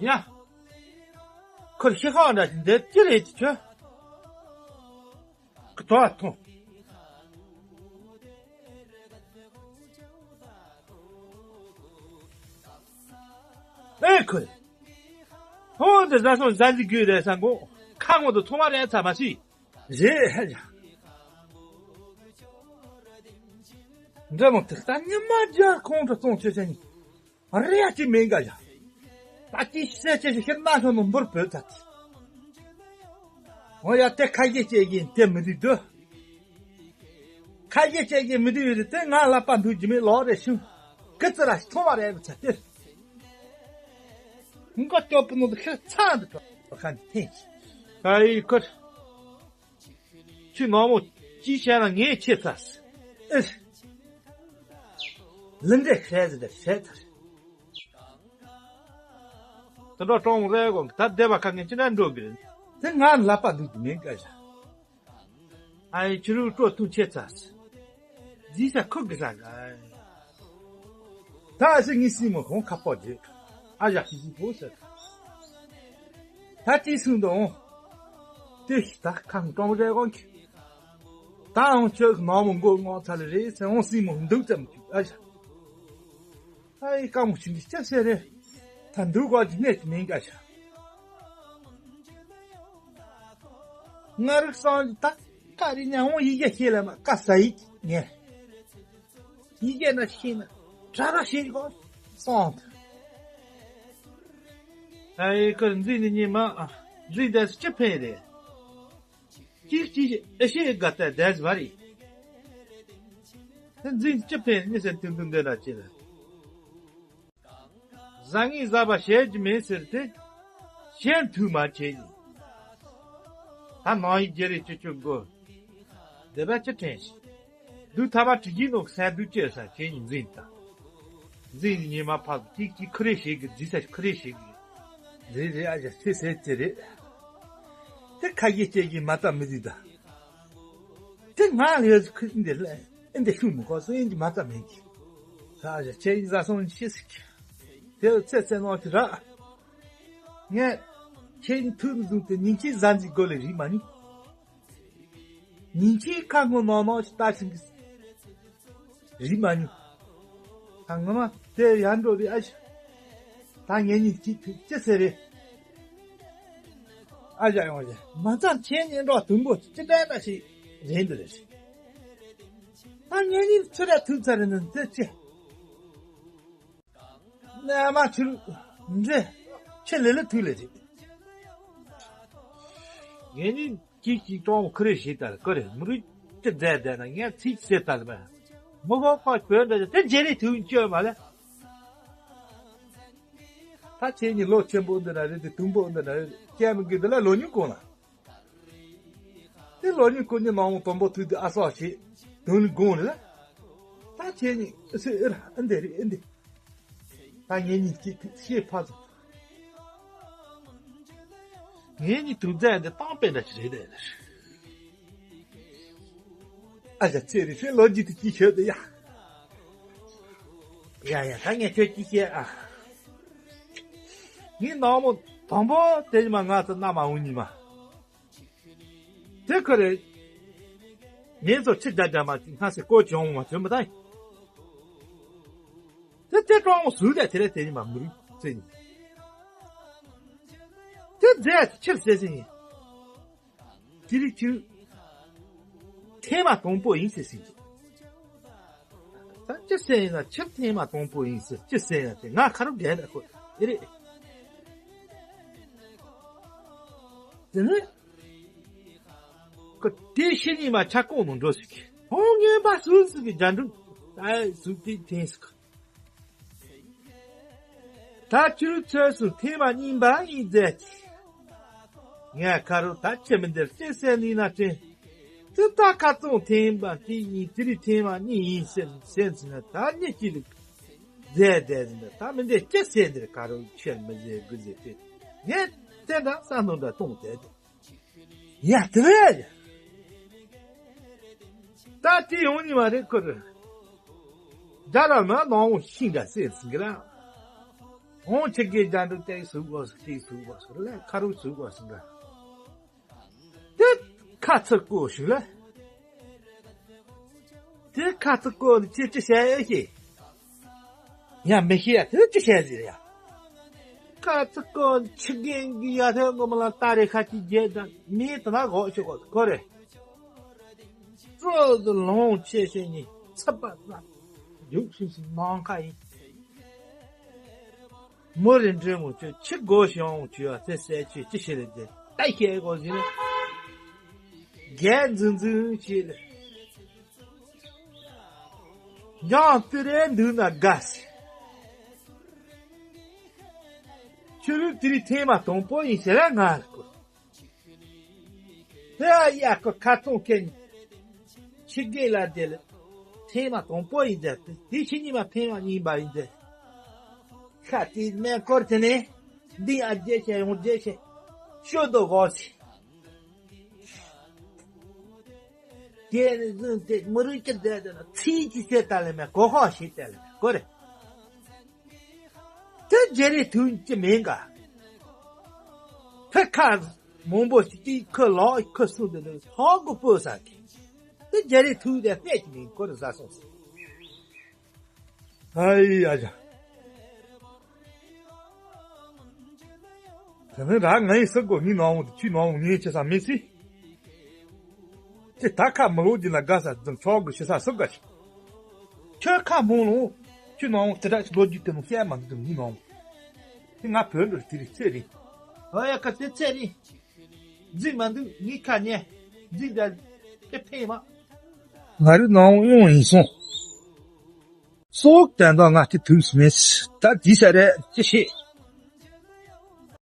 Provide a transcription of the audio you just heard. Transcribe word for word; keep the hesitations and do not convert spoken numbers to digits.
ཡ། ཁོར་ཤི་ཁ་འདྲ་ཞིག་འདི་ཅི་རེད་ཅི་ཁྱོད། ཁོ་ཐོ་ཐོ། ཨེ་ཁོ། ཧོ་འདི་བཟའ་སོང་ཟ་འདི་དགོས་རེད་ས་མགོ། ཁ་ངོ་དུ་ཐོ་མ་རེད་ཚ་མ་སི། རེད་ཧ་ཡ། འདྲ་མོ་དེ་ལྟ་ཉི་མ་རྒྱ་ཁོང་དུ་གཏོང་ཆོད་ཆ་ནི། རེ་ཡ་ཅི་མེད་འགའ་ཡ། ད་ཅི་བཤད་ཅི་ཞིག་ཤེར་ན་ཤོ་ནོ་འབུར་བོད་ཚ་དེ། འོ་ཡ་དེ་ཁ་ཡེ་ཅེ་གིན་དེ་མི་དུས་དུ། ཁ་ཡེ་ཅེ་གིན་མི་དུས་ཡོད་དེ་ང་ལ་པ་འདུག་ཅི་མེད་ལོག་རེ་ཤུ། ཀི་ཙི་ར་ཐོ་བ་རེ་བ་ཚ་དེ། འགོ་སྐྱོ་པོ་ནོ་དུ་ཤེར་ཚ་འདུག་ཁ་ནི་ཐེན་ཅི། ཁ་ཡི་ཁུར། ཁྱོད་ནག་མོ་ཅི་བྱས་ན་ངས་ཁྱེད་ཚ། ཨེ། ལི་འདྲེ་ཤེས་ཟེར་ཏེ་ཤེས་ཚར། དེ་འདྲ་གྲོང་རེ་གོ་ད་བདེ་བ་ཁ་ངན་ཅི་ན་འགྲོ་གི་རེད། དེ་ང་ལ་པ་འདུག་གི་མིན་སྐད་ཆ། ཨ་ཡི་ཁྱི་རུ་སྤྲོ་ཐུང་ཁྱེད་ཚ། འདི་ས་ཁུག་གི་ས་ག་ད་ཨ་སི་ངི་སི་མོ་ཁོང་ཁ་པོ་རྗེ། ཨ་ཡ་ཁི་སི་པོ་ཟེར། ད་ཅི་སུན་དང་། དེ་ཞི་ད་ཁང་གྲོང་རེ་གོང་གི། ད་འོང་ཁྱོད་ནག་མོ་མགོ་ངོ་ཚ་ལེ་རེད་ཟེར་འོང་སྲིན་མོ་འདུག་ཙམ་གྱི་ཨ་ཞ། ཨ་ཡི་དཀའ་མོ་ཆུང་གི་ཅི་ཟེར་རེད། ད་འདུག་གོ་གི་གནས་ཀྱི་མིན་ཀ་ཞ། ང་རིག་སང་ད་ཀ་རི་ཉ་འོང་ཡི་གེ་ཤེས་ལ་མ་ཀ་ས་ཡིག་ཉེ། ཡི་གེ་ན་ཤེས་ན་གྲྭ་པ་ཤེས་གོ་སོང་། ཨ་ཡི་ཀར་འཛིན་ནི་ཉི་མ་འཛིན་དེ་སུ་ཅི་ཕན་རེད། གཅིག་གཅིག་ཨེ་ཤེས་དགའ་ལྟ་བསྡད་ཟིན་པ་རེད། དེ་འཛིན་ཅི་ཕན་ནི་ཟེར་དུས་འདི་འདོད་ན་ཅི་ལ། བཟང་ངན་ཟ་བ་བྱེད་ཀྱི་མེད་ཟེར་ཏེ། གཞན་དུས་མ་བྱེད་ཉིན། ད་ནང་ཡི་རྒྱལ་རེ་ཅི་ཅུ་དགོ། འདི་པ་ཅི་དྲན་ཞིག་འདུག་ཐ་མ་དྲི་གི་ནོག་སན་འདུག་ཅེས་ས་ཁྱེད་ཉིན་འཛིན་དང་། འཛིན་ཉི་མ་ཕག་གཅིག་གཅིག་ཁུ་རེ་ཞིག་གི་འཛིན་ས་ཁུ་རེ་ཞིག་གི། རེད་རེད་ཨ་ཅག་ཚེ་ཟད་ཅི་རེད། དེ་ཁ་ཡེ་ཅེ་གི་མ་ལྟ་མི་རིག་ད། དེ་ང་ལས་ཁུ་འདི་ལ་ཨེ་འདི་ཤུ་མི་གོ་སོ་ཨེ་འདི་མ་ལྟ་མེད་གི། ས་ཨ་ཅག་ཁྱེད་ཉིན་ཟ་སོང་ཤེས་སི་གི། དེ་ཚེ་ཚེ་ནོ་གི་ར། ངས་ཁྱེད་ཉིན་ཐུག་ནི་བཟུང་སྟེ་ཉིན་གཅིག་ཟ་འཛིན་དགོས་ལས་རིག་མ་ནི། ཉིན་གཅིག་ཁ་ངོ་ནོར་ནོར་ཞིག་ལྟ་ཞིང་གི། རིག་མ་མྱོང་། ད་ངོ་མ་དེ་ཡར་འགྲོ་རེད་ཨ་ཞེ། ད་ངེད་གཉིས་གཅིག་ཐུག་ཅི་ཟེར་རེད། ཨ་ཞ་ཡོང་ཞེ་མ་ཚང་ཁྱེད་གཉིས་འགྲོ་དུམ་བུ་ཅི་འདྲ་འདྲ་ཞིག་རེད་འདི་རེད། ད་ངེད་གཉིས་ཚུར་ར་ཐུག་ཚར་རེད་འདི་ཅི། ནས་མ་ཁྱོད་འདྲེ་ཁྱེད་ལེ་ལེ་ཐུག་ལེ་རེད། ངེད་གཉིས་གཅིག་གཅིག་གྲོང་ཁུ་རེ་ཞིག་ལྟར་ཀུ་རེ་མུ་རུ་ཅི་བསྡད་བསྡད་ན་ངས་ཚིག་བཤད་ལྟར་མ། མི་ཧོ་ཁོ་བོད་འདྲ་དེ་རྗེ་རེ་ཐུག་བཅོས་མ་ལེ། ད་ཁྱེད་གཉིས་ལོ་ཆེན་པོ་འདི་ན་རེད་དེ་དུམ་པོ་འདི་ན་རེད་སྐྱེ་མི་དགོས་འདི་ལ་ལོ་ཉུང་གོང་ལ། དེ་ལོ་ཉིན་ཀུན་ནི་མ་འོངས་དང་པོ་དུས་དེ་ཨ་སོགས་ཞེས་དོན་ནི་དགོངས་ལ། ད་ཁྱེད་གཉིས་ཨ་སི་ཨེ་ར་ཨ་འདི་རེད་ཨ་འདི། ད་ངེད་གཉིས་ཀྱིས་ཤེས་ཕ་ཚོ། ངེད་གཉིས་དུས་མཛད་འདི་བཏང་པའི་འདྲ་ཞིག་རེད་དེ། ཨ་ཅག་ཚེ་རིང་ཧྲེ་ལོ་རྒྱུས་དེ་ཅི་ཤོད་དེ་ཡ། ཡ་ཡ་ད་ངས་ཁྱོད་ཅི་བཤད་ཨ། ངའི་ནག་མོ་དང་པོ་དེ་ཉི་མ་ང་ཚོ་མནའ་མ་འོང་ཉི་མ། དེ་ཁོ་རེ། ངེད་ཚོ་ཕྱི་རྒྱ་རྒྱ་མ་ཅིག་སྔ་སེ་ཀོ་ཅོང་མ་བྱོན་མི་ད། དེ་དེ་ཀྲོང་མོ་སུ་རེད་དེ་རེད་དེ་ཉི་མ་མི་རུ་ཙེ་ཉི། དེ་རྫས་ཕྱིར་ཟེར་ཟིན་ཡིན། ཅི་རིགས་ཅི། ཐེངས་མ་དང་པོ་ཡིན་ཟེར་ཟིན་གྱི། ད་ཅི་ཟེར་ཡིན་ན་ཕྱིར་ཐེངས་མ་དང་པོ་ཡིན་ཟེར་ཅི་ཟེར་ཡིན་ན་དེ་ང་ཁ་རུ་རྒྱལ་ན་ཁོ་ཨེ་རེད། དེ་ནས་ཁོ་དེ་ཤི་ཉིན་མ་ཆ་ཀོང་ནང་འགྲོ་ཟིག་གི་ཧོང་ངན་པ་སུ་ཟིག་གི་རྒྱ་འབྲུག་ད་ཟུག་དེ་འཐེན་ཟིག་ད་ཆུ་ཚོད་སུ་ཐེངས་མ་གཉིས་པ་ཡིན་མཛད་ཀྱི། ངས་ཁ་རུ་ད་ཁྱེད་མི་འདིར་ཅི་ཟེར་ནི་ན་དྲན། དེ་ད་ཁ་ཚོང་ཐེངས་པ་དེ་ཡིན་དེ་རིང་ཐེངས་མ་གཉིས་ཡིན་ཟེར་ཟེར་ཟིན་ན་ད་ཉེ་ཅི་ལུག་མཛད་བསྡད་ཟིན་ད་ད་མི་འདིར་ཅི་ཟེར་འདིར་ཁ་རུ་ཁྱེད་མི་ཟེར་དགུ་ཟེར་དེ་ངས་དེ་འདྲ་ས་ནོ་འདྲ་གཏོང་བསྡད་དེ། ཡ་དེ་རེད། ད་དེ་ཡོང་ནི་མ་རེད་ཁོ་རེ། རྒྱ་ལ་མ་ནང་བོ་ཤིང་འདྲ་ཟེར་ཟིན་གི་ར། འོང་ཁྱི་རྒན་རྒྱ་འགྲོ་དེ་ཟུག་གོ་ཟུག་དེ་ཟུག་གོ་ཟུག་ལ་ཁ་རུ་ཟུག་གོ་ཟུག་ག་དེ་ཁ་ཚིག་གོ་ཞིག་ལ། དེ་ཁ་ཚིག་གོ་ནི་ཅི་ཅི་བྱས་ཨེ་ཤེས། ཡང་མི་ཤེས་ཡ་དེ་ཅི་བྱས་ཟེར་ཡ། ཁ་ཚིག་གོ་ནི་ཁྱི་རྒན་གི་ཡ་ཐོན་ངོ་མ་ལ་ཏ་རེ་ཁ་ཅིག་རྒྱས་དང་མིའི་དུ་ན་གོ་ཤོད་གོ་གོ་རེད། སྤྲོ་དུ་ལོང་ཆེ་ཤེས་ནི་ཚབ་པ་ལ་རྒྱུག་ཤིང་ཤིང་ནང་ཁ་ཡིན། མོ་རེ་འདྲེ་མོ་ཁྱོད་ཁྱི་སྒོ་ཞིག་འོང་ཁྱོད་ཨ་ཚེ་ཟས་ཁྱོད་ཅི་བྱེད་ལེ་དེ་ལྟ་ཤེས་དགོས་ཟིན་ན། རྒྱལ་འཛིན་འཛིན་བྱེད་ལེ། ཉང་དུ་རེ་འདུག་ན་དགའ་སི། ཁྱོད་རུ་དེ་རིང་ཐེངས་མ་དང་པོ་ཡིན་ཟེར་ལ་ང་ལ་བསྐུར། དེ་ཡ་ཁོ་ཁ་ཚོང་ཁེན། ཕྱི་རྒྱལ་ལ་དེ་ལ་ཐེངས་མ་དང་པོ་ཡིན་ཟེར་དེ་ཕྱི་ཉིན་མ་ཐེངས་མ་གཉིས་པ་ཡིན་ཟེར། ཁ་དེ་མེ་འཁོར་དེ་ནས་འདི་ཨ་རྒྱས་བྱས་ཡོང་རྒྱས་བྱས་ཤོད་དོ་གོ་སི། དེ་ནས་བཟུང་སྟེ་མི་རིགས་ཀྱི་སྡེ་དེ་ལ་ཚིག་གི་ཚེ་ལྟ་ལ་མེ་གོ་ཧོ་ཞིག་ལྟ་ལ་མེ་གོ་རེ། དེ་རྒྱ་རིགས་ཐུག་གི་མིན་ག་དེ་ཁ་མང་པོ་ཞིག་དེ་ཁོ་ལོག་ཁོ་གསུང་དེ་ལ་ཧོ་གོ་པོ་ས་གི་དེ་རྒྱ་རིགས་ཐུག་དེ་སྨད་ཀྱི་མིན་གོ་རེ་ཟ་སོང་ཟེར། ཨ་ཡ་ཡ། དེ་ནས་ར་ང་ཡི་སུ་གོ་ངའི་ནང་འོང་དུ་ཁྱི་ནང་འོང་ངའི་ཆེ་ས་མི་སྲིད། ཅི་ད་ཁ་མི་ལོ་རྒྱུ་ན་དགའ་ས་འཛིན་ཆོག་གི་ཤི་ས་སུ་དགའ་ཤི། ཁྱོད་ཁ་མོང་ལོ། ཁྱོད་ནང་འོང་དེ་དག་ལོ་རྒྱུ་དེ་མོ་བཤད་མ་འདུག་ངའི་ནང་འོང་། དེ་ང་བོད་འགྲོ་དེ་རིགས་ཚེ་རིང་། ཨོ་ཡ་ཁ་དེ་ཚེ་རིང་། འཛིན་མ་འདུག་ངའི་ཁ་ཉན། འཛིན་དང་དེ་ཕན་མ། ང་རི་ནང་འོང་ཡིན་སོང་། སོག་དན་དང་ང་ཅི་ཐུགས་མེད། ད་དེ་ས་རེད་ཅི་ཤེས།